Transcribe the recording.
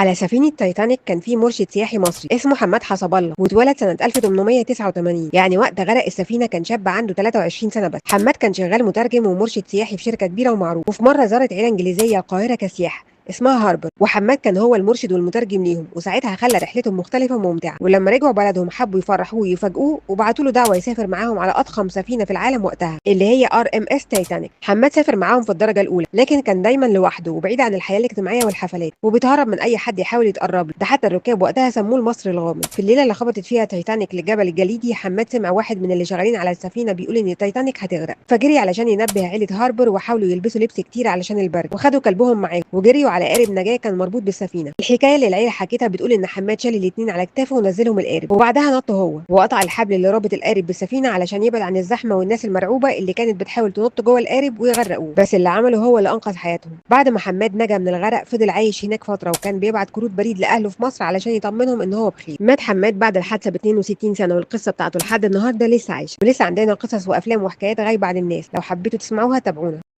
على سفينة تايتانيك كان في مرشد سياحي مصري اسمه حماد حسب الله، واتولد سنة 1889، يعني وقت غرق السفينة كان شاب عنده 23 سنة بس. حماد كان شغال مترجم ومرشد سياحي في شركة كبيرة ومعروف. وفي مرة زارت عيلة إنجليزية القاهرة كسياحة اسمها هاربر، وحماد كان هو المرشد والمترجم ليهم، وساعتها خلى رحلتهم مختلفة وممتعة. ولما رجعوا بلدهم حبوا يفرحوه ويفاجئوه وبعتوا له دعوه يسافر معاهم على اضخم سفينة في العالم وقتها اللي هي RMS تايتانيك. حماد سافر معاهم في الدرجة الاولى، لكن كان دايما لوحده وبعيد عن الحياة الاجتماعية والحفلات، وبيتهرب من اي حد يحاول يتقرب له. ده حتى الركاب وقتها سموه المصري الغامض. في الليلة اللي خبطت فيها تايتانيك للجبل الجليدي، حماد سمع واحد من اللي شغالين على السفينة بيقول ان تايتانيك هتغرق، فجري علشان ينبه عيله هاربر، وحاولوا يلبسوا لبس كتير علشان البرد، وخدوا كلبهم معاهم وجريوا على قارب نجاه كان مربوط بالسفينة. الحكاية اللي العيلة حكيتها بتقول ان حماد شال الاثنين على كتافه ونزلهم القارب، وبعدها نط هو وقطع الحبل اللي رابط القارب بالسفينة علشان يبعد عن الزحمة والناس المرعوبه اللي كانت بتحاول تنط جوه القارب ويغرقوه، بس اللي عمله هو اللي انقذ حياتهم. بعد ما حماد نجا من الغرق فضل عايش هناك فترة، وكان بيبعت كروت بريد لاهله في مصر علشان يطمنهم ان هو بخير. مات حماد بعد الحادثة ب 62 سنة، والقصه بتاعته لحد النهارده لسه عايشه، ولسه عندنا قصص وافلام وحكايات غايبة عن الناس. لو حبيتوا تسمعوها تابعونا.